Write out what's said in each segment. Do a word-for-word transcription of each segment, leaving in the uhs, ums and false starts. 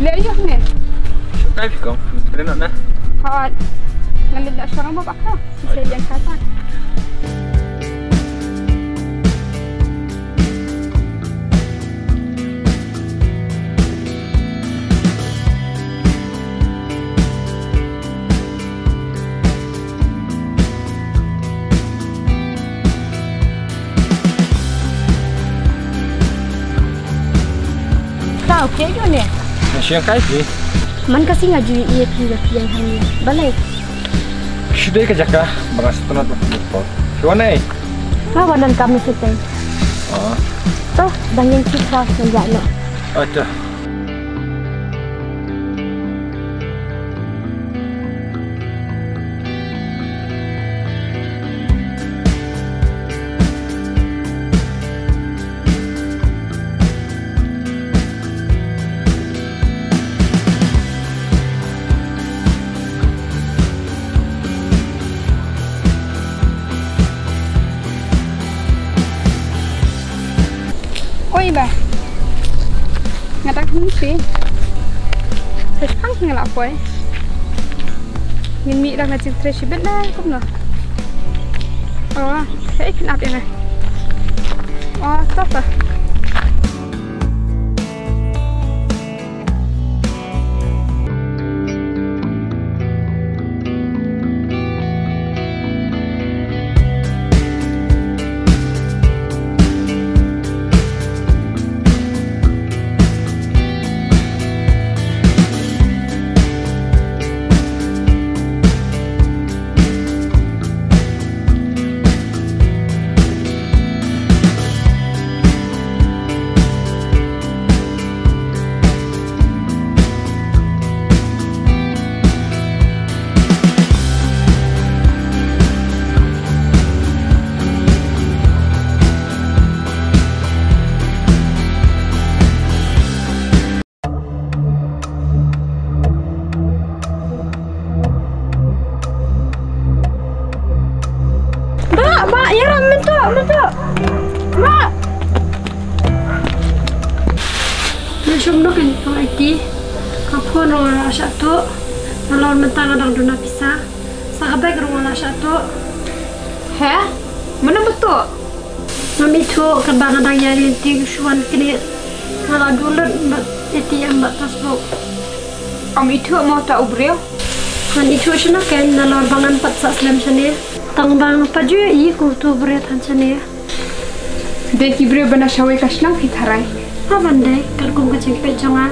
Leh ïoh ne. Shukai phi kong. Kena na. Hot. Ngan leh shang mo bakha. Saya yang kata. Tau, phi ïoh ne? Nga shu ïeng kai phi. Man ka sngi nga ju ïohi ïa phi, ïa phi ïeng hangne. Balei? Shu dei ka jaka ba nga sngewtynnat ba phi ïoh. Phi wan ei? Nga wan donkam ne shatei. Oh. To, dang ïeng phi, ngan ïaid noh. Acha. Oi ba. Nga dang hum shi. Sa shipang hi nga la poi. Ngin mih lang na jingtrei shibit na kumno. Oh, hei phin ap ïa nga. Oh, stop ba. Ba, ba, ïaroh mynta, mynta. Ba. Nga shum noh kan tong aiti. Ka phone ruh nga la shah tuh. Nalor mynta nga dang duna pisa. Sa ka bag ruh nga la shah tuh. He? Mano ba tuh? Ngam ithuh, katba nga dang ïaid lynti u shu wan knieh. Nga la duh lut bad A T M bad passbook. Ym ithuh mo uta u briew? Ngan ithuh shano kein, nalor ba ngan pat sah slem shane. Tang ba nga pat ju ïohi kum uto u briew than shane. Dei ki briew ba na shawei ka shnong phi tharai? Haba dei, katkum ka jingpeit jong nga,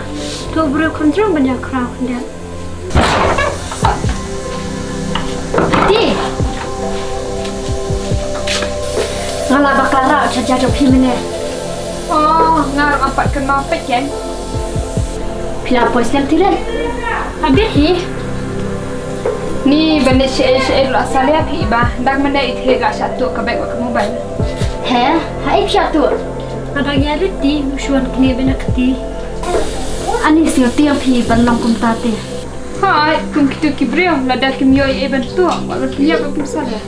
uto u briew kham jrong ban ïa khraw khyndiat. Ti. Nga la bakla rah sha ja jong phi mynne. Oh, nga ruh ngam pat kynmaw peit kein. Phi la poi slem tilet? Habit hi. Ni ban leit shaei shaei ruh la salia phi ba. Dang mynne i thied la shah tuh ka bag bad ka mobile. He, haei phi shah tuh? Nga dang ïaid lynti, u shu wan knieh bad na kti. Ani sngewthuh phi ban long kumta te. Hooid, kum kito ki briew, lada kim ïoh ei ei ban tuh, wat la pynïap ba kum salia.